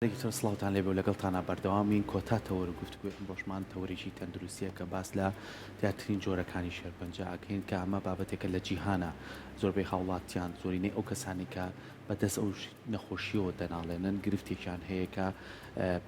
جارێکی تر سڵاوتان لێبێ و لەگەڵتانا بەردەوامین، کۆتا تەوەر و گفتوگۆی ئەمڕۆشمان تەوەرێکی تەندروستیە کە باس لە دیارترین جۆرەکانی شێرپەنجە ئەکەین کە ئەمە بابەتێکە لە جیهانا زۆربەی هاوڵاتیان زۆرینەی ئەو کەسانەی کە بەدەست ئەو نەخۆشیەوە دەناڵێنن گرفتێکیان هەیە کە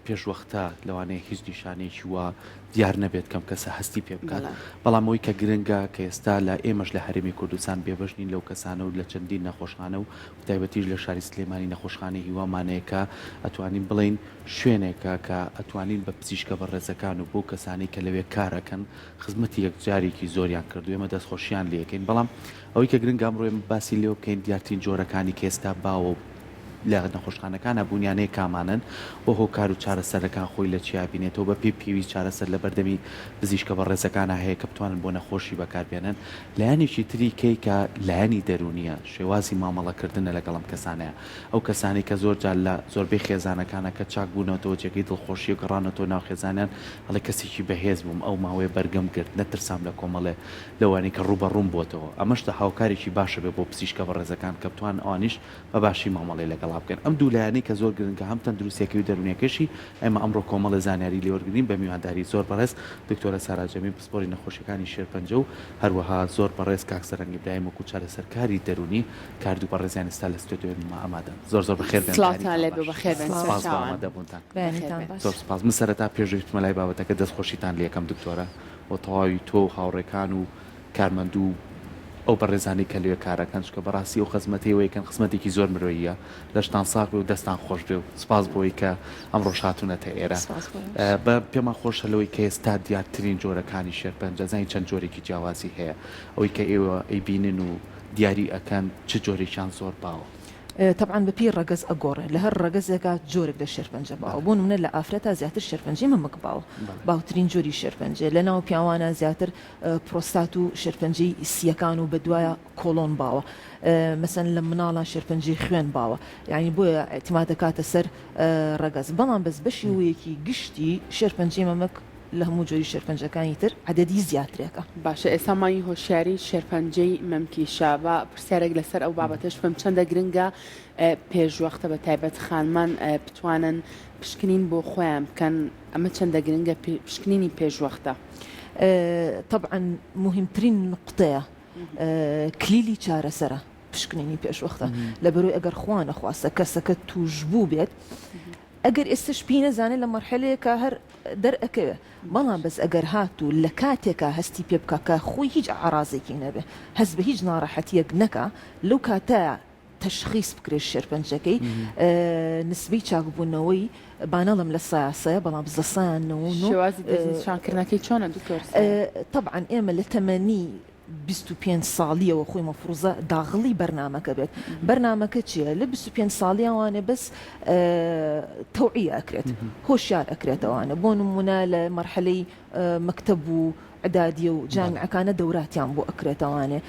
پێش وەختە لەوانەیە هیچ نیشانەیەکی وا دیار نەبێت کەم کەسە هەستی پێ بکات بەڵام ئەوەی کە گرنگە کە ئێستا لە ئێمەش لە هەرێمی کوردستان بێبەش نین لەو کەسانە و لە چەندین نەخۆشخانە و تایبەتیش لە شاری سلێمانی نەخۆشخانەی هیوامان هەیە کە ئەتوانین بڵێین شوێنێکە کە ئەتوانین بە پزیشکە بەڕێزەکان و بەو کەسانەی کە لەوێ کار ئەکەن خزمەتی یەکجارێکی زۆریان کردو ئێمە دەستخۆشیان لێ ئەکەین بەڵام ئەوەی کە گرنگە ئەمڕۆ ئێمە باسی لێوە بکەین دیارترین جۆرەکانی کە ئێستا باوە و لە نەخۆشخانەکانا بوونیان هەیە کامانەن و هۆکار و چارەسەرەکان خۆی لە چیا بینێتەوە بە پێی پێویست چارەسەر لە بەردەمی پزیشکە بەڕێزەکانا هەیە کە بتوانن بۆ نەخۆشی بەکار بێنن لایەنێکی تری کەی کە لایەنی دەروونیە شێوازی مامەڵە کردنە لەگەڵ ئەم کەسانەیە ئەو کەسانەی کە زۆر جار لە زۆربەی خێزانەکانا کە چاک بوونەتەوە جێگەی دڵخۆشیە گەڕانەتەوە ناو خێزانیان ئەڵێ کەسێکی بەهێز بووم ئەو ماوەیە بەرگەم گرت نەترسام لە کۆمەڵێ لەوانەی کە ڕووبەڕووم بۆتەوە ئەمەش هاوکارێکی باشە بێ بۆ پزیشکە بەڕێزەکان کە بتوانن ئەوانیش بە باشی مامەڵەی لەگەڵا بکەن. ئەم دوو لایەنەی کە زۆر گرنگە هەم تەندروستیەکەی و دەروونیەکەشی، ئێمە ئەمڕۆ کۆمەڵێ زانیاری لێ وەرگرین بە میوانداری زۆر بەڕێز دکتۆرە سارا جەمیل پسپۆری نەخۆشیەکانی شێرپەنجە و هەروەها زۆر بەڕێز کاک سەرەنگ ئیبراهیم وەکو چارەسەرکاری دەروونی کە هەردوو بەڕێزیان ئێستا لە ستۆدیۆی مە ئامادەن. زۆر زۆر بەخێر بێن. سڵاوتان بەیانیتان لێ بێ باش. بەخێر بێن سپاس بۆ سەرچاوان. ئامادەبوونتان. بەخێر بەیانیتان بێن. باش. زۆر سپاس. من سەرەتا پێش ئەوەی بچمە لای بابەتەکە دەستخۆشیتان لێ ئەکەم دکتۆرە و تەواوی تۆ و هاوڕێکان و کارمەند و ئەو بەڕێزانەی کە لەوێ کارەکەن چونکە بەڕاستی ئەو خزمەتەی ئەوەی کەن خزمەتێکی زۆر مرۆییە لەشتان ساغ بێ و دەستان خۆش بێ و سپاس بۆی کە ئەمڕۆش هاتوونەتە ئێرە سپاس بۆ ئێوەش. بە پێمان خۆشە لەوەی کە ئێستا دیارترین جۆرەکانی شێرپەنجە زانین چەند جۆرێکی جیاوازی هەیە ئەوەی کە ئێوە ئەیبینن و دیاری ئەکەن چ جۆرێکیان زۆر باوە؟ تەبعەن بە پێی ڕەگەز ئەگۆڕێ لە هەر ڕەگەزێکا جۆرێک لە شێرپەنجە باوە بۆ نمونە لە ئافرەتا زیاتر شێرپەنجەی مەمک باوە باوترین جۆری شێرپەنجەیە لە ناو پیاوانا زیاتر پرۆستات و شێرپەنجەی سییەکان و بەدوایە کۆڵۆن باوە مەسەن لە مناڵان شێرپەنجەی خوێن باوە یانی بۆیە ئیعتیماد دەکاتە سەر ڕەگەز بەڵام بەس بەشێوەیەکی گشتی شێرپەنجەی مەمک لە هەموو جۆری شێرپەنجەکانی تر عەدەدی زیاترێکە. باشە ئێستا مانگی هۆشیاری شێرپەنجەی مەمکیشە با پرسیارێک لەسەر ئەو بابەتەش بکەم چەندە گرنگە پێشوەختە بە تایبەت خانمان بتوانن پشکنین بۆ خۆیان بکەن ئەمە چەندە گرنگە پشکنینی پێشوەختە؟ تەبعەن موهیمترین نوقتەیە کلیلی چارەسەرە پشکنینی پێشوەختە لەبەرئەوەی ئەگەر خوا نەخواستە کەسەکە توشبوو بێت ئەگەر ئێستەش پێی نەزانێت لە مەرحەلەیەکا هەر دەرئەکەوێ بەڵام بەس ئەگەر هاتوو لە کاتێکا هەستی پێ بکا کە خۆی هیچ ئەعرازێکی نەبێ هەست بە هیچ ناڕەحەتیەک نەکا لەو کاتەیا تەشخیس بکرێت شێرپەنجەکەی نسبەی چاکبوونەوەی با نەڵێم لە سەیا سەیە بەڵام لە سەیا 99. شێوازی دەستنیشانکردنەکەی چۆنە دکتۆر سارا؟ تەبعەن ئێمە لە تەمەنی 25 ساڵیەوە خۆی مەفروزە داغڵی بەرنامەکە بێت بەرنامەکە چیە لە 25 ساڵیەوانێ بەس تەوعیە ئەکرێت هۆشیار ئەکرێتەوانە بۆ نمونە لە مەرحەلەی مەکتەب و عدادیە و جامیعەکانە دەوراتیان بۆ ئەکرێتەوانێ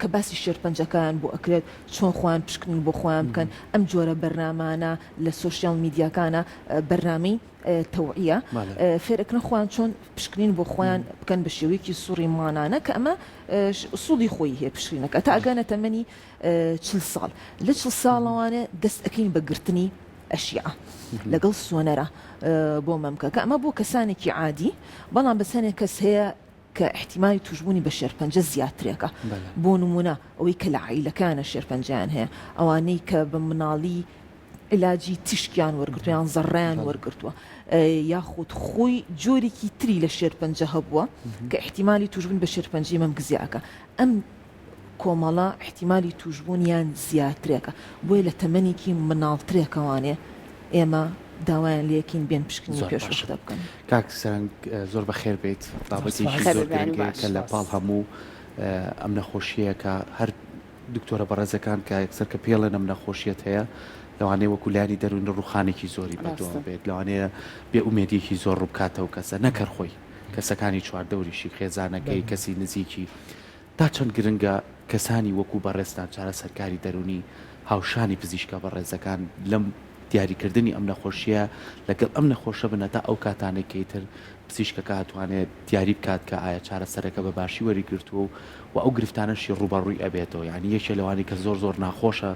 کە باسی شێرپەنجەکەیان بۆ ئەکرێت چۆن خۆیان پشکنین بۆ خۆیان بکەن ئەم جۆرە بەرنامانە لە سۆشیال میدیاکانە بەرنامەی تەوعیە فێرەکەن خۆیان چۆن پشکنین بۆ خۆیان بکەن بە شێوەیەکی سوڕی مانانە کە ئەمە ئوسوڵی خۆی هەیە پشکنینەکە تا ئەگەنە تەمەنی 40 ساڵ لە 40 ساڵەوانێ دەست ئەکەین بە گرتنی ئەشیعە لەگەڵ سۆنەرە بۆ مەمکەکە ئەمە بۆ کەسانێکی عادی بەڵام بەس هەنێک کەس هەیە کە ئیحتیمالی توشبوونی بە شێرپەنجە زیاترێکە بۆ نمونە ئەوەی کە لە عایلەکانە شێرپەنجەیان هەیە ئەوانەی کە بە مناڵی علاجی تیشکیان وەرگرتووە یان زەڕەیان وەرگرتووە یاخود خۆی جۆرێکی تری لە شێرپەنجە هەبووە کە ئیحتیمالی توشبوون بە شێرپەنجەی مەمک زیاکە ئەم کۆمەڵە ئیحتیمالی توشبوونیان زیاترێکە بۆیە لە تەمەنێکی مناڵترێکەوانێ ئێمە داوایان لێکین بێن پشکنینی زۆر پێش باشە وەختە بکەن. کاک سەرەنگ زۆر بەخێر بێیت بابەتێکی خێر زۆر بێ بەیانی گرنگەیە باش. کە لە پاڵ هەموو ئەم نەخۆشیەیە کە هەر دکتۆرە بەڕێزەکان کە یەکسەر کە پێڵێن ئەم نەخۆشیەت هەیە لەوانەیە وەکو لایەنی دەروونی ڕووخانێکی زۆری بەدواوە ڕاستە. بێت لەوانەیە بێ ئومێدیەکی زۆر ڕووبکاتەوە کەسە نەک هەر خۆی کەسەکانی چواردەوریشی خێزانەکەی کەسی نزیکی تا چەند گرنگە کەسانی وەکو بەڕێزتان چارەسەرکاری دەروونی هاوشانی پزیشکە بەڕێزەکان لەم. دیاریکردنی ئەم نەخۆشیە لەگەڵ ئەم نەخۆشە بن هەتا ئەو کاتانەی کە ئیتر پزیشکەکە ئەتوانێت دیاری بکات کە ئایا چارەسەرەکە بە باشی وەریگرتووە و و ئەو گرفتانەشی ڕووبەڕووی ئەبێتەوە یانی یەکێ لەوانەی کە زۆر زۆر ناخۆشە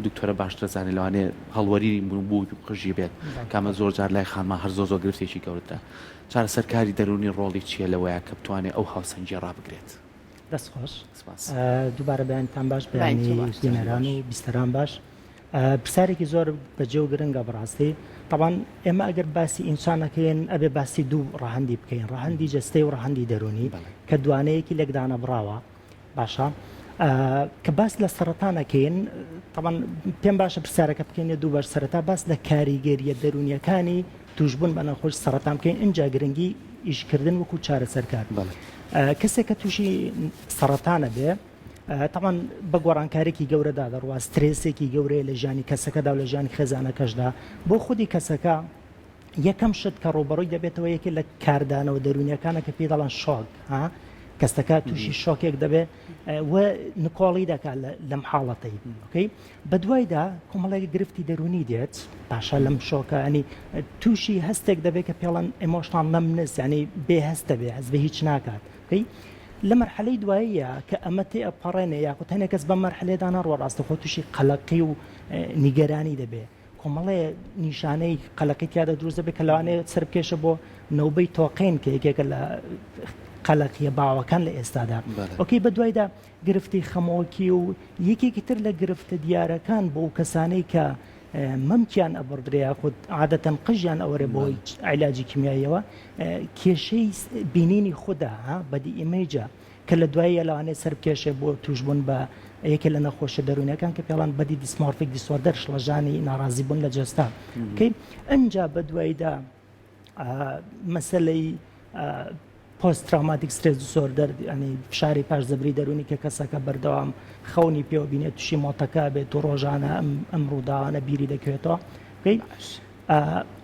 دکتۆرە باشترە زانێ لەوانەیە هەڵوەرینی موو و قژی بێت کامە زۆر جار لای خانمان هەر زۆر زۆر گرفتێکی گەورەترە چارەسەرکاری دەروونی ڕۆڵی چییە لەوەیە کە بتوانێت ئەو هاوسەنگیە ڕابگرێت؟ دەست خۆش دووبارە بەیانتان باش بەیانی بینەران و بیستەران باش پرسیارێکی زۆر بەجێ و گرنگە بەڕاستی تەبان ئێمە ئەگەر باسی ئینسانەکەین ئەبێ باسی دوو ڕەهەندی بکەین ڕەهەندی جەستەی و ڕەهەندی دەرونی کە دوانەیەکی لێکدانە بڕاوە باشە کە باس لە سەرەتانەکەین تەبان پێم باشە پرسیارەکە بکەینە دوو بەش سەرەتا باس لە کاریگەریە دەرونیەکانی توشبوون بە نەخۆش سەرەتان بکەین ئینجا گرنگی ئیشکردن وەکو چارەسەرکار کەسێک کە تووشی سەرەتانە بێ تەبعەن بە گۆڕانکاریی گەورەدا دەڕوا، سترێسێکی گەورەیە لە ژیانی کەسەکەدا و لە ژیانی خێزانەکەشدا. بۆ خودی کەسەکە یەکەم شت کە ڕووبەڕووی دەبێتەوە یەکێ لە کاردانەوە دەروونیەکانە کە پێی دەڵێن شۆک ها کەسەکە تووشی شۆکێک دەبێ و نکۆڵی دەکات لەم حاڵەتەی okay بەدوایدا کۆمەڵێک گرفتی دەروونی دێت باشە لەم شۆکە ینی تووشی هەستێک دەبێت کە پێڵەن emotional numbness ینی بێ هەست دەبێ هەست بە هیچ ناکات okay لە مەرحەلەی دواییە کە ئەمە تێ ئەپەڕێنێ یاخود هەنێک کەس بەم مەرحەلەیەدا ناڕوا ڕاستەخۆ تووشی قەلەقی و نیگەرانی دەبێ کۆمەڵێ نیشانەی قەلەقی تیادا دروست دەبێت کە لەوانەیە سەر بکێشە بۆ نەوبەی تۆقین کە یەکێکە لە قەلەقیە باوەکان لە ئێستادا okay بە دوایدا گرفتی خەمۆکی و یەکێکی تر لە گرفتە دیارەکان بۆ کەسانەی کە مەمکیان ئەبڕدرێ یاخود عادەتەن قژیان ئەوەرێ بۆی عیلاجی کیمیاییەوە کێشەی بینینی خودە ها body image ە کە لە دواییە لەوانەیە سەر بکێشێ بۆ توشبوون بە یەکێ لە نەخۆشە دەروونەکان کە پێڵان body dysmorphic disorder شڵەژانی ناڕازیبوون لە جەستە okay ئەنجا بە دواییدا مەسەلەی post traumatic stress disorder ینی فشاری پاش زەبری دەروونی کە کەسەکە بەردەوام خەونی پێوە بینێت تووشی مۆتەکە بێت و ڕۆژانە ئەم ئەم ڕووداوانە بیری دەکەوێتەوە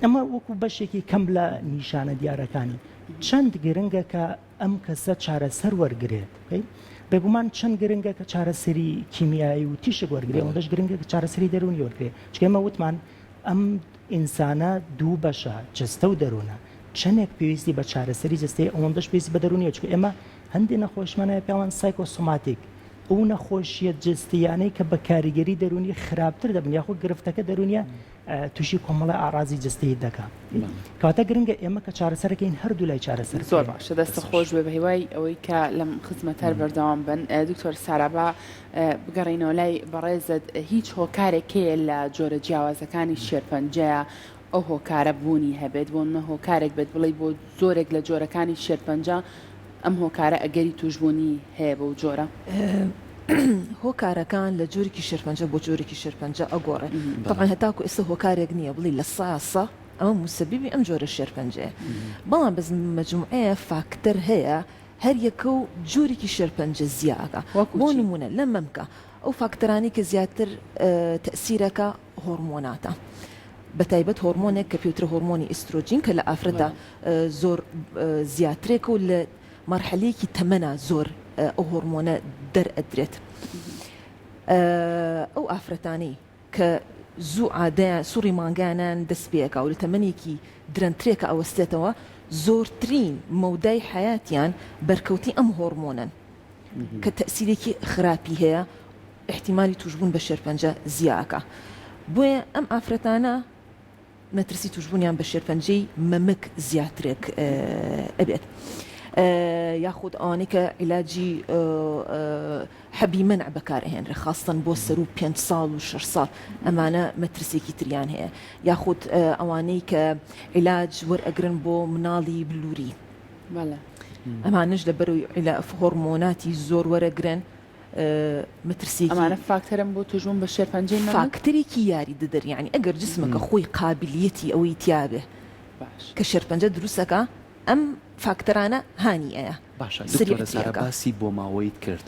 ئەمە وەکو بەشێکی کەم لە نیشانە دیارەکانی چەند گرنگە کە ئەم کەسە چارەسەر وەرگێت بێگومان چەند گرنگە کە چارەسەری کیمیایی و تیشک وەرگێ ئەوەندەش گرنگە کە چارەسەری دەروونی وەرگێ چکێمە وتمان ئەم ئینسانە دوو بەشە، جەستە و دەروونە، چەنێک پێویستی بە چارەسەری جەستەیە ئەوەندەش پێویستی بە دەروونیە، چونکە ئێمە هەندێ نەخۆشیمان هەیە پێیان psychosomatic، ئەو نەخۆشیە جەستەییانەی کە بە کاریگەری دەروونی خراپتر دەبن یاخود گرفتەکە دەروونیە تووشی کۆمەڵی ئاڕازی جەستەیی دەکا. کەواتە گرنگە ئێمە کە چارەسەرەکەین هەردوو لای چارەسەر زۆر باشە دەستت خۆش بێ بەهیوای ئەوەی کە لەم خزمەتە هەر بەردەوام بن دکتۆر سارا با بگەڕێینەوە لای بەڕێزت هیچ هۆکارێک هەیە لە جۆرە جیاوازەکانی شێرپەنجەیە ئەو هۆکارە بوونی هەبێت بۆ نمونە هۆکارێک بێت بڵێی بۆ جۆرێک لە جۆرەکانی شێرپەنجە ئەم هۆکارە ئەگەری توشبوونی هەیە بەو جۆرە؟ هۆکارەکان لە جۆرێکی شێرپەنجە بۆ جۆرێکی شێرپەنجە ئەگۆڕێ تەبعەن هەتاکو ئێستا هۆکارێک نییە بڵێی لە سا سا ئەمە موسەبیبی ئەم جۆرە شێرپەنجەیە بەڵام بەس مەجموعەیە فاکتەر هەیە هەر یەکە و جۆرێکی شێرپەنجە زیا ئەکا وەکو بۆ چی؟ نمونە لە مەمکە ئەو فاکتەرانەی کە زیاتر تەئسیرەکا هۆڕمۆناتە بە تایبەت هۆڕمۆنێک کە پێوترە هۆڕمۆنی ئیسترۆجین کە لە ئافرەتا زۆر زیاترێکە و لە مەرحەلەیەکی تەمەنا زۆر ئەو هۆڕمۆنە دەرئەدرێت ئەو ئافرەتانەی کە زوو عادەیان سوڕی مانگانەیان دەست پێ ئەکا و لە تەمەنێکی درەنگترێکا ئەوەستێتەوە زۆرترین مەودای حەیاتیان بەرکەوتنی ئەم هۆڕمۆنەن کە تەئسیرێکی خراپی هەیە ئیحتیمالی توشبوون بە شێرپەنجە زیا ئەکا بۆیە ئەم ئافرەتانە مەترسی توشبوونیان بە شێرپەنجەی مەمک زیاترێک ئەبێت یاخود ئەوانەی کە عیلاجی حەبی مەنع بەکار ئەهێنرێ خاستەن بۆ سەروو پێنج ساڵ و شەش ساڵ ئەمانە مەترسیەکی تریان هەیە یاخود ئەوانەی کە عیلاج وەرئەگرن بۆ مناڵی بلوری ئەمانەش لە بەرەوی هۆرمۆناتی زۆر وەرەگرن مەترسیەکی. ئەمانە فاکتەرن بۆ توشبوون بە شێرپەنجەی مەمک؟ فاکتەرێکی یاریدەدەر یانی ئەگەر جسمەکە خۆی قابلیەتی ئەوەی تیابێ کە شێرپەنجە دروست ئەکا ئەم فاکتەرانە هانی ئەیا باشە دکتۆرە سریعتری سارا ئەکا. باسی بۆماوەیت کرد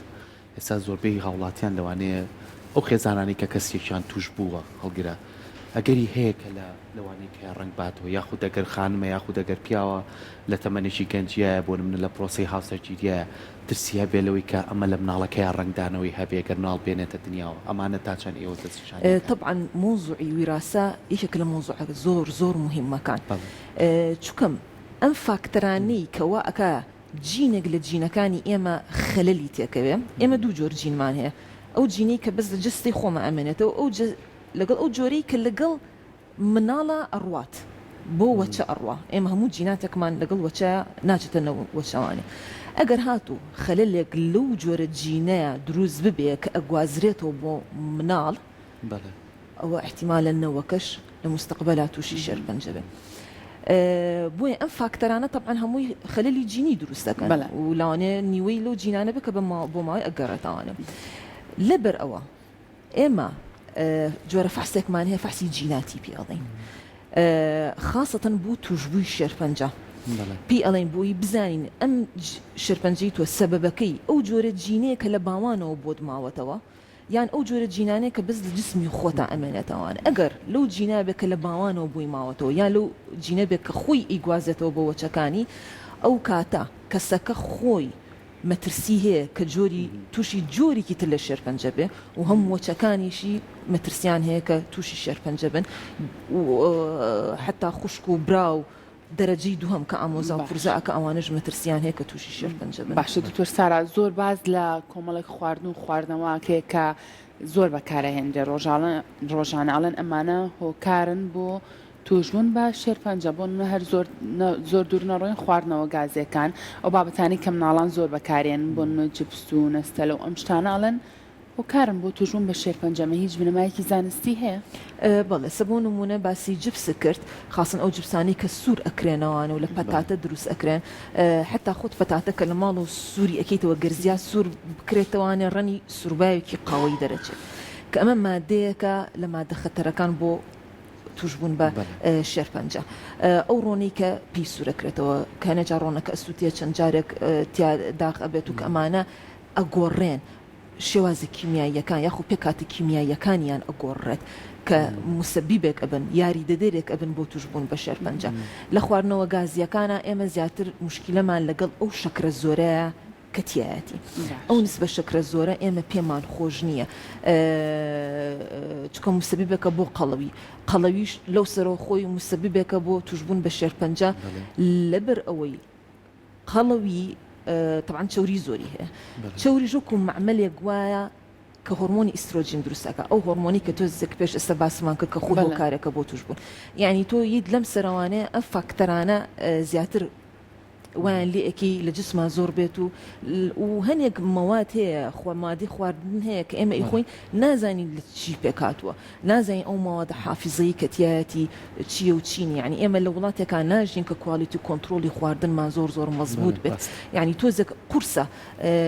ئێستا زۆربەی هاوڵاتیان لەوانەیە ئەو خێزانانەی کە کەسێکیان توش بووە هەڵگرە. ئەگەری هەیە کە لە لەوانەی کە ڕەنگ باتەوە یاخود ئەگەر خانمە یاخود ئەگەر پیاوە لە تەمەنێکی گەنجیایە بۆ نمونە لە پرۆسەی هاوسەرگیریایە ترسی هەبێ لەوەی کە ئەمە لە مناڵەکەیا ڕەنگدانەوەی هەبێ گەر مناڵ بێنێتە دنیاوە ئەمانە تا چەند ئێوە دەستنیشانی ئەکەن؟ تەبعەن مەوزوعی ویراسە یەکێکە لە مەوزوعە زۆر زۆر موهیمەکان چونکە ئەم فاکتەرانەی کە وا ئەکا جینێک لە جینەکانی ئێمە خەلەلی تێکەوێ ئێمە دوو جۆر جینمان هەیە ئەو جینەی کە بەس لە جەستەی خۆما ئەمێنێتەوە ئەو لەگەڵ ئەو جۆرەی کە لەگەڵ مناڵە ئەڕوات بۆ وەچە ئەڕوا ئێمە هەموو جیناتێکمان لەگەڵ وەچە ناچێتە نەو وەچەوانێ ئەگەر هاتوو خەلەلێک لەو جۆرە جینەیا دروست ببێ کە ئەگوازرێتەوە بۆ مناڵ ئەوە ئیحتیمالە نەوەکەش لە موستەقبەلا تووشی شێرپەنجە بێ بۆیە ئەم فاکتەرانە تەبعەن هەمووی خەلەلی جینی دروست دەکەن و لەوانەیە نیوەی لەو جینانە بێ کە بۆ ماوەی ئەگەڕێتەوانێ لەبەر ئەوە ئێمە جۆرە فەحسێکمان هەیە فەحسی جیناتی پێ ئەڵێین خاسەتەن بۆ توشبووی شێرپەنجە پێی ئەڵێن بۆی بزانین ئەم شێرپەنجەی تۆ سەبەبەکەی ئەو جۆرە جینەیە کە لە باوانەوە بۆت ماوەتەوە یان ئەو جۆرە جینانەیە کە بەس لە جسمی خۆتا ئەمێنێتەوە ئەگەر لەو جینا بێت کە لە باوانەوە بۆی ماوەتەوە یان لەو جینە بێت کە خۆی ئەیگوازێتەوە بۆ وەچەکانی ئەو کاتە کەسەکە خۆی مەترسی هەیە کە جۆری تووشی جۆرێکی تر لە شێرپەنجە بێ و هەم وەچەکانیشی مەترسیان هەیە کە تووشی شێرپەنجە بن و حەتا خوشک و برا و دەرەجەی دووهەم کە ئامۆزا و پورزا کە ئەوانەش مەترسیان هەیە کە تووشی شێرپەنجە بن. باشە دکتۆر سارا زۆر باس لە کۆمەڵێک خواردن و خواردنەوە ئەکرێ کە زۆر بەکارئەهێنرێ ڕۆژاڵە ڕۆژانە ئەڵێن ئەمانە هۆکارن بۆ توشبوون بە شێرپەنجە بۆ نمونە هەر زۆر زۆر دوور نەڕۆین خواردنەوە گازیەکان ئەو بابەتانەی کە مناڵان زۆر بەکارێن بۆ نمونە جپس و نەستەلە و ئەم شتانە ئەڵێن هۆکارن بۆ توشبوون بە شێرپەنجە ئەمە هیچ بنەمایەکی زانستی هەیە؟ بەڵێ سە بۆ نمونە باسی جپست کرد خاسەن ئەو جپسانەی کە سوور ئەکرێنەوانە و لە پەتاتە دروست ئەکرێن حەتا خۆت پەتاتە کە لە ماڵەوە سووری ئەکەیتەوە گەر زیاد سوور بکرێتەوانێ ڕەنی سوورباوێکی قاوەیی دەرەچێت کە ئەمە مادەیەکە لە مادە خەتەرەکان بۆ توشبوون بە شێرپەنجە. ئەو ڕۆنەی کە پێی سوورەکرێتەوە کە هەنێ جار ڕۆنەکە ئەسووتێ چەند جارێک تیا داغ ئەبێت و کە ئەمانە ئەگۆڕێن شێوازە کیمیاییەکان یاخود پێکهاتە کیمیاییەکانیان ئەگۆڕێت کە موسەبیبێک ئەبن یاریدەدەرێک ئەبن بۆ توشبوون بە شێرپەنجە. لە خواردنەوە گازییەکانا ئێمە زیاتر موشکیلەمان لەگەڵ ئەو شەکرە زۆرەیە کە تیایەتی ئەو نسبە شەکرە زۆرە ئێمە پێمان خۆش نییە چونکە موسەبیبێکە بۆ قەڵەوی قەڵەویش لەو سەرەوە خۆی موسەبیبێکە بۆ توشبوون بە شێرپەنجە لەبەر ئەوەی قەڵەوی تەبعەن چەوری زۆری هەیە چەوریش وەکو مەعمەلێک وایە کە هۆرمۆنی ئیسترۆجین دروست ئەکا ئەو هۆرمۆنی کە تۆزێک پێش ئێستا باسمان کرد کە خۆی هۆکارێکە بۆ توشبوون یعنی تۆ یت لەم سەرەوانەیە ئەم فاکتەرانە زیاتر وایان لێ ئەکەی لە جسما زۆر بێت و و هەنێک مەواد هەیە خوا مادەی خواردن هەیە کە ئێمە ئیخۆین نازانین لە چی پێک هاتووە نازانین ئەو مەوادە حافیزەی کە تیایەتی چییە و چی نییە یعنی ئێمە لە وڵاتێکا ناژین کە quality control ی خواردنمان زۆر زۆر مەزبوط بێت یعنی تۆزێک قورسە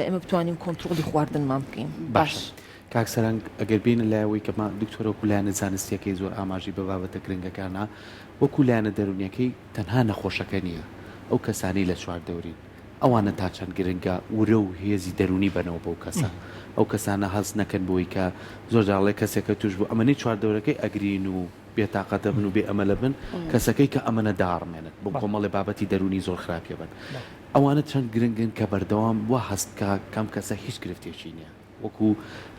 ئێمە بتوانین کۆنترۆڵی خواردنمان بکەین. باش کاک سەرەنگ ئەگەر بێینە لای ئەوەی کە دکتۆر وەکو لایەنە زانستیەکەی زۆر ئاماژەی بە بابەتە گرنگەکانە وەکو لایەنە دەرونیەکەی تەنها نەخۆشەکە نییە، ئەو کەسانەی لە چواردەورین، ئەوانە تا چەند گرنگە ورە و هێزی دەروونی بەنەوە بەو کەسە، ئەو کەسانە هەست نەکەن بەوەی کە زۆر جار ئەڵێ کەسێکە تووش بوو ئەمەنەی چواردەورەکەی ئەگرین و بێتاقەت ئەبن و بێ ئەمەل ئەبن، کەسەکەی کە ئەمەنە داڕمێنن بۆ کۆمەڵێ بابەتی دەروونی زۆر خراپی ئەبەن. ئەوانە چەند گرنگن کە بەردەوام وا هەست بکا کە ئەم کەسە هیچ گرفتێکی نییە. وەکو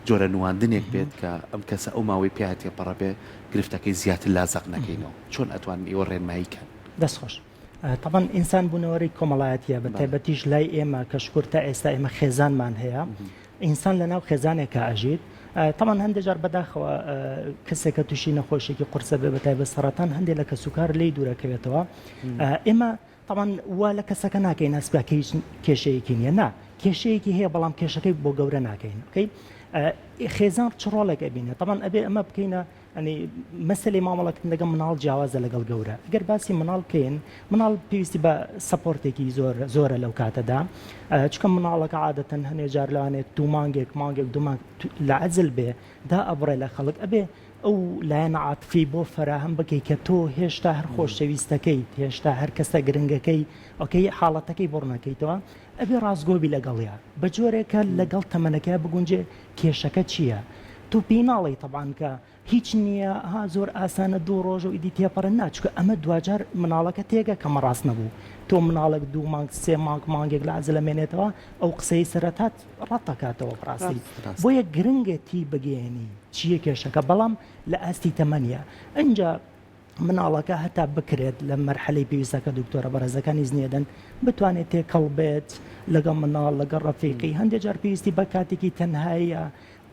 جۆرە نواندنێک بێت کە ئەم کەسە ئەو ماوەی پیا تێپەڕە بێ گرفتەکەی زیاتر لا زەق نەکەینەوە چۆن ئەتوانن ئێوە ڕێنمایی کەن؟ دەست خۆش. تەبعەن ئینسان بوونەوەری کۆمەڵایەتیە بە تایبەتیش لای ئێمە کە شکور تا ئێستا ئێمە خێزانمان هەیە ئینسان لە ناو خێزانێکا ئەژیت تەبعەن هەندێک جار بەداخەوە کەسێکە تووشی نەخۆشێکی قورسە بێ بە تایبەت سەرەتان هەندێک لە کەسوکار لێی دوورەکەوێتەوە ئێمە تەبعەن وا لە کەسەکە ناکەین هەست بکا کە هیچ کێشەیەکی نییە نا کێشەیەکی هەیە بەڵام کێشەکەی بۆ گەورە ناکەین okay خێزان چ ڕۆڵێک ئەبینێ تەبعەن ئەبێ ئەمە بکەینە ئەنی مەسەلەی مامەڵەکردن لەگەڵ مناڵ جیاوازە لەگەڵ گەورە گەر باسی مناڵ بکەین مناڵ پێویستی بە support ێکی زۆر زۆرە لەو کاتەدا چکە مناڵەکە عادەتەن هەنێ جار لەوانێت دوو مانگێک مانگێک دوو مانگ لە عەزل بێ دا ئەبڕێ لە خەڵک ئەبێ ئەو لایەنە عاتفی بۆ فەراهەم بکەی کە تۆ هێشتا هەر خۆشەویستەکەیت، هێشتا هەر کەسە گرنگەکەی، okay حاڵەتەکەی بۆ ڕوونەکەیتەوە، ئەبێ ڕاستگۆ بی لەگەڵیا بە جۆرێک کە لەگەڵ تەمەنەکەیا بگونجێ کێشەکە چییە؟ تۆ پێی ناڵێی تەبعەن کە هیچ نییە ها زۆر ئاسانە دوو ڕۆژ و ئیدی تێپەڕێ نا چونکە ئەمە دواجار مناڵەکە تێگە کە مە ڕاست نەبوو تۆ مناڵێک دوو مانگ سێ مانگ مانگێک لە عەزلە مێنێتەوە ئەو قسەی سەرەتات ڕەت دەکاتەوە بەڕاستی بۆیە گرنگە تی بگەیەنی چییە کێشەکە بەڵام لە ئاستی تەمەنیە ئینجا مناڵەکە هەتا بکرێت لە مەرحەلەی پێویستە کە دکتۆرە بەڕێزەکان ئیزنی ئەدەن بتوانێت تێکەڵ بێت لەگەڵ مناڵ لەگەڵ ڕەفیقی هەندێک جار پێویستی بە کاتێکی تەنهاییە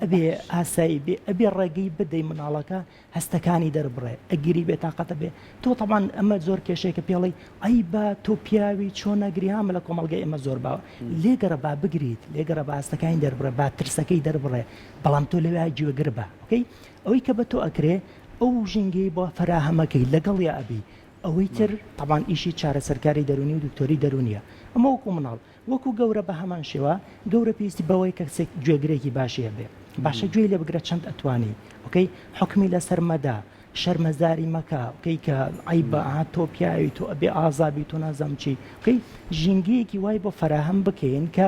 ئەبێ ئاسایی بێ ئەبێ ڕێگەی بدەی مناڵەکە هەستەکانی دەربڕێ ئەگری بێ تاقەتە بێ تۆ تەبان ئەمە زۆر کێشەیەکە پێڵی ئەی با تۆ پیاوی چۆن نەگری هامە لە کۆمەڵگەی ئێمە زۆر باوە لێگەڕە با بگریت لێگەڕە با هەستەکانی دەربڕێ با ترسەکەی دەربڕێ بەڵام تۆ لەوێ گوێگر بە okay ئەوەی کە بە تۆ ئەکرێ ئەو ژینگەی بۆ فەراهەمەکەی لەگەڵیا ئەبی ئەوەی تر تەبان ئیشی چارەسەرکاری دەروونی و دکتۆری دەروونیە ئەمە وەکو مناڵ وەکو گەورە بە هەمان شێوە گەورە پێویستی بەوەی کەسێک گوێگرێکی باشی هەبێ باشە گوێی لێ بگرە چەند ئەتوانی okay حوکمی لەسەر مەدە شەرمەزاری مەکە okay کە عەیبە ئەها تۆ پیاوی تۆ ئەبێ ئازابی تۆ نازانم چی okay ژینگەیەکی وای بۆ فەراهەم بکەین کە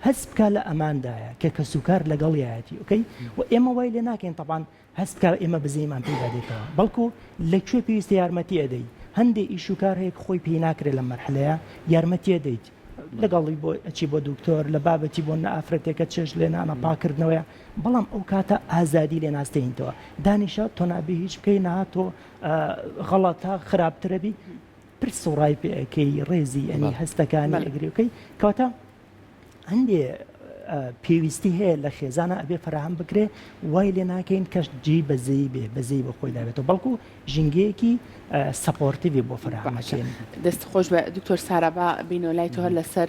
هەست بکا لە ئەماندایە کە کەسوکار لەگەڵیایەتی okay و ئێمە وای لێ ناکەین تەبان هەست بکا ئێمە بزەیمان پێدا دێتەوە بەڵکو لە کوێ پێویستە یارمەتی ئەدەی هەندێ ئیش و کار هەیە خۆی پێی ناکرێت لە مەرحلەیە یارمەتی ئەدەیت لەگەڵی بۆ ئەچی بۆ دکتۆر لە بابەتی بۆ نە ئافرەتێکە چێژ لێنانە پاکردنەوەیە بەڵام ئەو کاتە ئازادی لێ ناستێنیتەوە دانیشە تۆ نابێ هیچ بکەی نا تۆ غەڵەتە خراپترەبی پرس و ڕای پێ ئەکەی ڕێزی ئەنی هەستەکانی ئەگری okay کەواتە هەندێ پێویستی هەیە لە خێزانە ئەبێ فراهەم بکرێ وای لێ ناکەین کەش جێی بەزەیی بێ بەزەی بە خۆی دابێتەوە بەڵکو ژینگەیەکی supportive ی بۆ فراهەمەکەین. دەست خۆش بێ دکتۆر سارا با بینەوە لای تۆ هەر لەسەر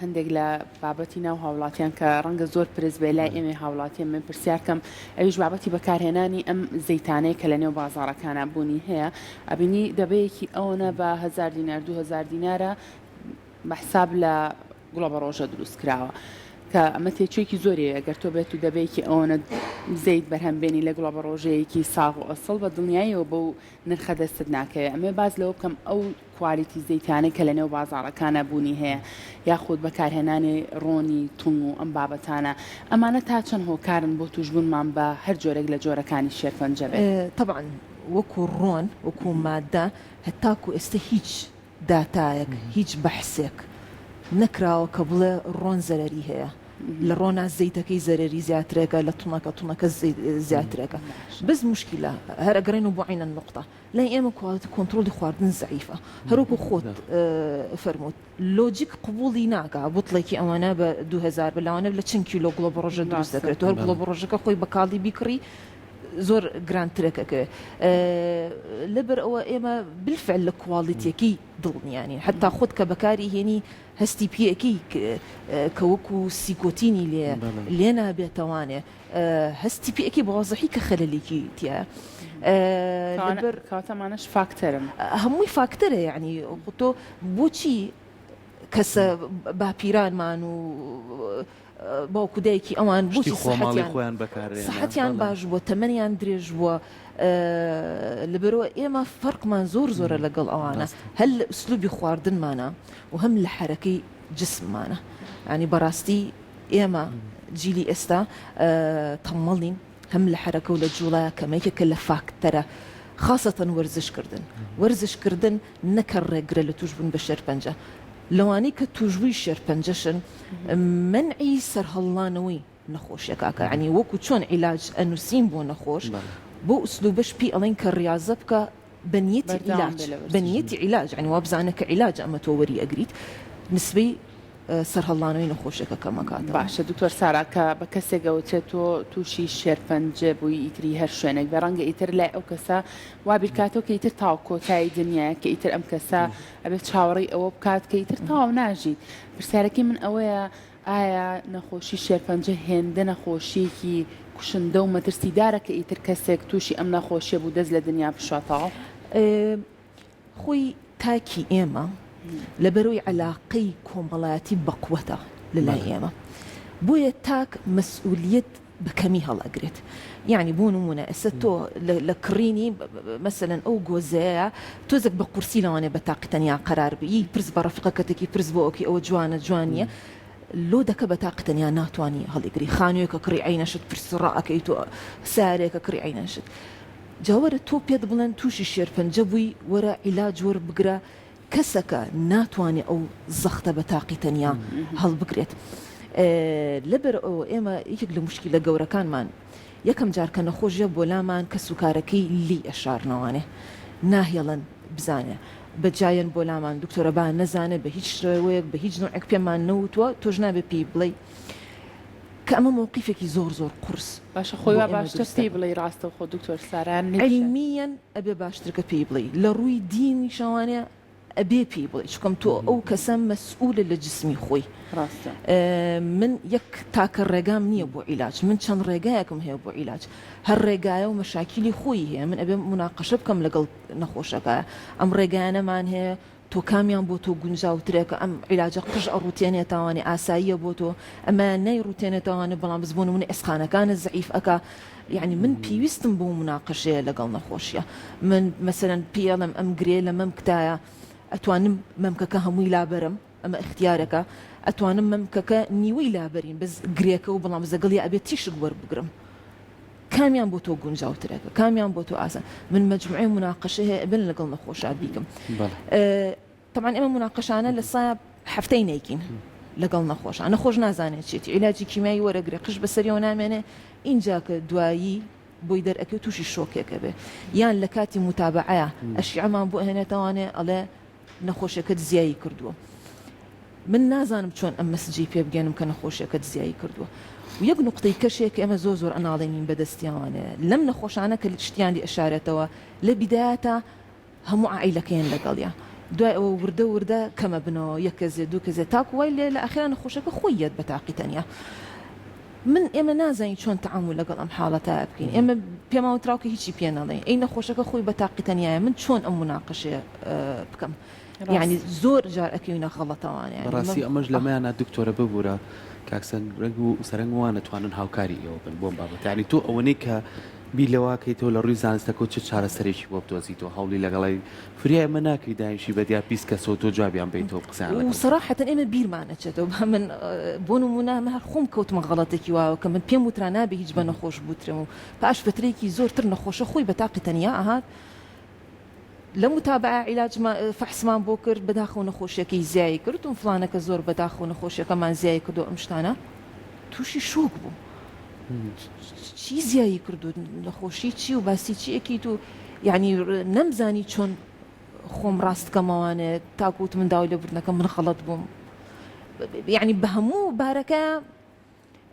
هەندێک لە بابەتی ناو هاوڵاتیان کە ڕەنگە زۆر پرس بێ لای ئێمەی هاوڵاتیان من پرسیار کەم ئەویش بابەتی بەکارهێنانی ئەم زەیتانەیە کە لە نێو بازاڕەکانا بوونی هەیە ئەبینی دەبەیەکی ئەوەنە بە هەزار دینار 2000 دینارە بە حساب لە گوڵەبەڕۆژە دروست کراوە کە ئەمە تێچوویەکی زۆری هەیە گەر تۆ بێت و دەبەیەکی ئەوەنە زەیت بەرهەم بێنی لە گوڵەبەڕۆژەیەکی ساغ و ئەسڵ بە دڵنیاییەوە بەو نرخە دەستت ناکەوێت ئەمەوێ باس لەوە بکەم ئەو quality زەیتانەی کە لەنێو بازاڕەکانە بوونی هەیە یاخود بەکارهێنانی ڕۆنی تونگ و ئەم بابەتانە ئەمانە تا چەند هۆکارن بۆ تووشبوونمان بە هەر جۆرێک لە جۆرەکانی شێرپەنجە بێت؟ تەبعەن وەکو ڕۆن وەکو مادە هەتاکو ئێستا هیچ داتایەک هیچ بەحسێک نەکراوە کە بڵێ ڕۆن زەرەری هەیە لە ڕۆنا زەیتەکەی زەرەری زیاترێکە لە تونەکە تونەکە زیاترێکە بەس موشکیلە هەر ئەگەڕێنەوە بۆ عەینەن نوقتە لای ئێمە quality control ی خواردن زەعیفە هەروەکو خۆت فەرمووت لۆجیک قبوڵی ناکا بوتڵێکی ئەوەنە بە 2000 بە لەوانە لە چەند کیلۆ گوڵەبەڕۆژە دروست دەکرێت هەر گوڵەبەڕۆژەکە خۆی بە کاڵی بیکڕی زۆر گرانترەک ئەکەوێ لەبەر ئەوە ئێمە بالفعل لە quality یەکەی دڵنیانین حتا خۆت کە بەکاری هێنی هەستی پێەکەی کە وەکو سیکۆتینی لێ لێ نابێتەوانێ هەستی پێەکەی بەوازحی کە خەلەلێکی تایە لەبەر کاتەمانەش فاکتەرن هەمووی فاکتەرە یعنی تۆ بۆچی کەسە باپیرانمان و باوک و دایکی ئەوان بۆچی خۆماڵی خۆیان بەکارێنن سەحەتیان باش بووە تەمەنیان درێژ بووە لەبەرئەوە ئێمە فەرقمان زۆر زۆرە لەگەڵ ئەوانە هەل لە ئسلوبی خواردنمانە و هەم لە حەرەکەی جسممانە ینی بەڕاستی ئێمە جیلی ئێستا تەمەڵین هەم لە حەرەکە و لە جوڵە کەمە یەکێکە لە فاکتەرە خاسەتەن وەرزش کردن وەرزش کردن نەکە ڕێگرە لە توشبوون بە شێرپەنجە لەوانەی کە توشبووی شێرپەنجەشن مەنعی سەرهەڵانەوەی نەخۆشیەکە ئەکا یانی وەکو چۆن عیلاج ئەنوسین بۆ نەخۆش بۆ ئسلوبەش پێی ئەڵێن کە ڕیازە بکە بە نیەتی عیلاج بە نیەتی عیلاج یانی وابزانە کە عیلاجە ئەمە تۆ وەری ئەگریت نسبەی سەرهەڵدانەوەی نەخۆشیەکە کەم ئەکاتەوە. باشە دکتۆر سارا کە بە کەسێک ئەوترێت تۆ توشی شێرپەنجە بووی ئیتری هەر شوێنێک بێ ڕەنگە ئیتر لای ئەو کەسە وا بیرکاتەوە کە ئیتر تاو کۆتایی دنیایە کە ئیتر ئەم کەسە ئەبێت چاوەڕێی ئەوە بکات کە ئیتر تەواو ناژیت پرسیارەکەی من ئەوەیە ئایا نەخۆشی شێرپەنجە هێندە نەخۆشیەکی کوشندە و مەترسیدارە کە ئیتر کەسێک توشی ئەم نەخۆشیە بوو دەست لە دنیا بشاتەوە؟ خۆی تاکی ئێمە لەبەرئەوەی عەلاقەی کۆمەڵایەتی بەقوەتە لەلای ئێمە بۆیە تاک مەسئولیەت بە کەمی هەڵئەگرێت یەعنی بۆ نمونە ئێستا تۆ لە کڕینی مەسەلەن ئەو گۆزەیە تۆزێک بە قورسی لەوانەیە بە تاقی تەنیا قەرار بی پرس بە ڕەفیقەکەتەکی پرس بۆ ئەوکەی ئەوە جوانە جوان نییە. لۆ دەکە بە تاقی تەنیا ناتوانی هەڵیگری خانوویەکە کڕی عەینەشت پرس ڕائەکەیت و سەیارەیەکە کڕی عەینەشت جا وەرە تۆ پێت بڵێن تووشی شێرپەنجە بووی وەرە عیلاج وەربگرە کەسەکە ناتوانێ ئەو زەختە بە تاقی تەنیا هەڵبگرێت لەبەر ئەوە ئێمە یەکێک لە موشکیلە گەورەکانمان یەکەم جار کە نەخۆش یە بۆ لامان کەسوکارەکەی لێی ئەشارنەوانێ ناهێڵن بزانێ بە جایەن بۆ لامان دکتۆرە با نەزانێ بە هیچ شێوەیەک بە هیچ نوعێک پێمان نەوتووە تۆش نابێ پێی بڵێی کە ئەمە مەوقیفێکی زۆر زۆر قورس باشە خۆی بۆ وا ئێمە باشتر دروست پێی دەبێ. بڵێی ڕاستەوخۆ دکتۆر سارا نەیشە. عیلمییەن ئەبێ باشتر کە پێی بڵێی لە ڕووی دینیشەوانێ ئەبێ پێی بڵێی چونکەم تۆ ئەو کەسە مەسئولە لە جسمی خۆی ڕاستە. من یەک تاکە ڕێگام نییە بۆ عیلاج من چەند ڕێگایەکم هەیە بۆ عیلاج هەر ڕێگایە و مەشاکیلی خۆی هەیە من ئەبێ موناقەشە بکەم لەگەڵ نەخۆشەکە ئەم ڕێگایانەمان هەیە تۆ کامیان بۆ تۆ گونجاوترە کە ئەم عیلاجە قژ ئەڕوتێنێتەوانێ ئاساییە بۆ تۆ ئەمەیان نەیڕوتێنێتەوانێ بەڵام بەس بۆ نمونە ئێسقانەکانت زەعیف ئەکا یەعنی من پێویستم بەو موناقەشەیە لەگەڵ نەخۆشیە من مەسەلەن پێی ئەڵێم ئەم گرێ لە مەمکتایە ئەتوانم مەمکەکە هەمووی لابەرم ئەمە ئیختیارەکە ئەتوانم مەمکەکە نیوەی لابەرین بەس گرێکە و بەڵام زەگەڵیا ئەبێ تیشک وەربگرم کامیان بۆ تۆ گونجاوترەکە کامیان بۆ تۆ ئاسان من مەجموعەی موناقەشە هەیە ئەبن لەگەڵ نەخۆشا بیکەم تەبعەن ئێمە موناقەشانە لە سا هەفتەی نەیکین لەگەڵ نەخۆشا نەخۆش نازانێت چێتی عیلاجی کیمیایی وەرەگرێ قژ بەسەریەوە نامێنێ ئینجا کە دوایی بۆی دەرئەکەوێت تووشی شۆکێک ئەبێ یان لە کاتی موتابەعەیا ئەشیعەمان بۆ ئەهێنێتەوانێ ئەڵێ نەخۆشیەکەت زیایی کردووە من نازانم چۆن ئەم مەسجەی پێ بگەێنم کە نەخۆشیەکەت زیایی کردووە و یەک نوقتەی کەشێک کە ئێمە زۆر زۆر ئەناڵێنین بەدەستیاوانێ لەم نەخۆشانە کە شتیان لێ ئەشارێتەوە لە بیدایەتا هەموو عائیلەکەیان لەگەڵیا دوای ئەوە وردە وردە کەمەبنەوە یەک کەسێ دوو کەسێ تاکو وای لێ لە ئاخیرا نەخۆشەکە خۆی یەت بە تاقی تەنیا من ئێمە نازانین چۆن تەعامول لەگەڵ ئەم حاڵەتە بکەین ئێمە پێمان وتراو کە هیچی پێ نەڵێین ئەی نەخۆشەکە خۆی بە تاقی تەنیایە من چۆن ئەم موناقەشەیە بکەم یعنی زۆر جار ئەکەوینە غەڵەتەوانە یعنی بەڕاستی ئەمەش لەمەیانە دکتۆرە ببورە کاک سەرنگ و سەرنگ وانەتوانن هاوکاری ئێوە بن بۆم بابەتە یعنی تۆ ئەوەنەی کە بیر لەوە کەیتەوە لە ڕووی زانستەکەوە چ چارەسەرێکی بۆ بدۆزیتەوە هەوڵی لەگەڵی فریای ئەمە ناکەی دانیشی بە دیار 20 کەسەوە تۆ جوابیان بەیتەوە قسەیان و لەگەڵ بکەی. سەراحەتەن ئێمە بیرمان ئەچێتەوە با من بۆ نموونە من هەر خۆم کەوتمە غەڵەتێکی واوە کە من پێم وترا نابێ هیچ بە نەخۆش بوترێم و پاش فترەیەکی زۆر تر نەخۆشە خۆی بە تاقی تەنیا ئەهات لە متابعە عیلاجمان فەحسمان بۆ کرد بەداخەوە نەخۆشیەکەی زیای کرد و فڵانەکە زۆر بەداخەوە نەخۆشیەکەمان زیای کردو ئەم شتانە تووشی شۆک بوو چی زیایی کردو نەخۆشی چی و باسی چی ئەکەیت و یعنی نەمزانی چۆن خۆم ڕاست کەمەوانێ تاکو وتم من داوای لێبوردنەکەم من غەڵەت بووم یعنی بە هەموو بارەکە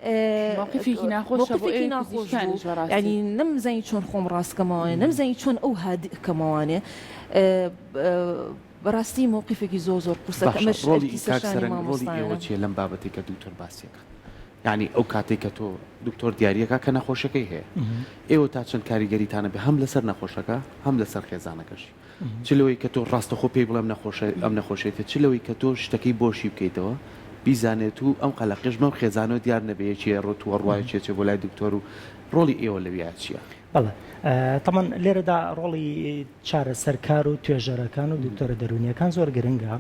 مەوقفێکی ناخۆشە بۆ مەوقفێکی ئێوەی ناخۆش بوو پزیشکانیش بەڕاستی. یانی نەمزانی چۆن خۆم ڕاست کەمەوانێ نەمزانی چۆن ئەو هادئ کەمەوانێ بەڕاستی مەوقفێکی زۆر زۆر قورسە کە باشە ئەمەش ڕۆڵی ئەرکی کاک سەرشانی سەرنگ ڕۆڵی ئێوە مامۆستایانە. چیە لەم بابەتەی کە دکتۆر باسی ئەکات یانی ئەو کاتەی کە تۆ دکتۆر دیاریەکا کە نەخۆشەکەی هەیە ئێوە تا چەند کاریگەریتان ئەبێ هەم لەسەر نەخۆشەکە هەم لەسەر خێزانەکەشی چ لەوەی کە تۆ ڕاستەخۆ پێی بڵێم نەخۆشە ئەم نەخۆشیەتە چ لەوەی کە تۆ شتەکەی بۆشی بکەیتەوە بیزانێت و ئەم قەلەقیش بەم خێزانەوە دیار نەبێ یەکێ ڕۆ تووەڕوا یەکێ چێ بۆ لای دکتۆر و ڕۆڵی ئێوە لەویا چییە؟ بەڵێ تەبعەن لێرەدا ڕۆڵی چارەسەرکار و توێژەرەکان و دکتۆرە دەروونیەکان زۆر گرنگە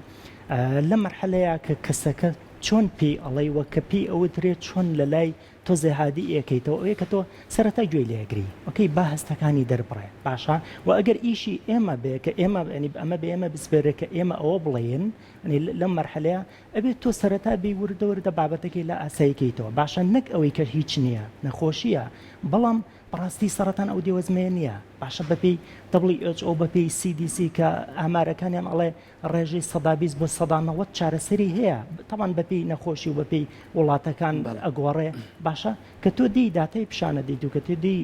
لەم مەرحەلەیە کە کەسەکە چۆن پێی ئەڵێی وە کە پێی ئەوترێ چۆن لە لای تۆزێ هادی ئەکەیتەوە ئەوەیە کە تۆ سەرەتا گوێی لێ ئەگری ئۆکەی با هەستەکانی دەربڕێ باشە وە ئەگەر ئیشی ئێمە بێ کە ئێمە یانی ئەمە بە ئێمە بسپێرێ کە ئێمە ئەوە بڵێین یانی لەم مەرحەلەیە ئەبێ تۆ سەرەتا بێی وردە وردە بابەتەکەی لا ئاسایی کەیتەوە باشە نەک ئەوەی کە هیچ نییە نەخۆشییە بەڵام بەڕاستی سەڕەتان ئەو دێوەزمەیە نییە باشە بەپێی WHO بەپێی CDC کە ئامارەکانیان ئەڵێ ڕێژەی 20% بۆ 90% چارەسەری هەیە تەبعەن بەپێی نەخۆشی و بەپێی وڵاتەکان ئەگۆڕێ باشە کە تۆ دێی داتای پیشانە دیت و کە تۆ دێی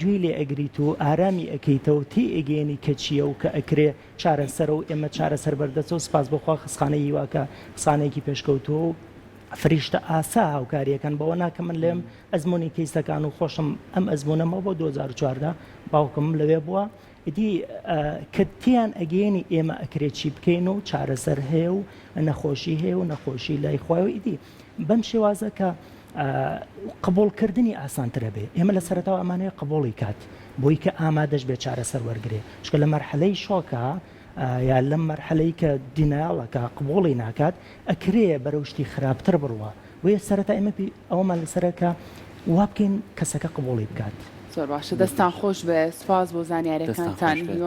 گوێی لێ ئەگریت و ئارامی ئەکەیتەوە تێ ئەگەیەنی کە چییە و کە ئەکرێ چارەسەرە و ئێمە چارەسەر بەردەستە و سپاس بۆ خوا خەستخانەی هیوا کە خەستخانەیەکی پێشکەوتووە و فریشتە ئاسا هاوکاریەکەن بەوە نا کە من لێم ئەزموونی کەیسەکان و خۆشم ئەم ئەزموونەم هەبووە 2014 باوکم لەوێ بووە ئیدی کە تێیان ئەگەیەنی ئێمە ئەکرێ چی بکەین و چارەسەر هەیە و نەخۆشی هەیە و نەخۆشی لای خوای و ئیدی بەم شێوازە کە قبوڵکردنی ئاسانترە بێ ئێمە لە سەرەتاوە ئەمانەوێ قبوڵی کات بۆی کە ئامادەش بێ چارەسەر وەرگێ چونکە لە مەرحەلەی شۆکە یا لەم مەرحەلەی کە denial ەکە قبوڵی ناکات ئەکرێ بەرەو شتی خراپتر بڕوا. بۆیە سەرەتا ئێمە پێی ئەوەمان لەسەرە کە وا بکەین کەسەکە قبوڵی بکات. زۆر باشە دەستان خۆش بێ سوپاس بۆ دەستان زانیارەکانتان خۆش بێت. هیوا.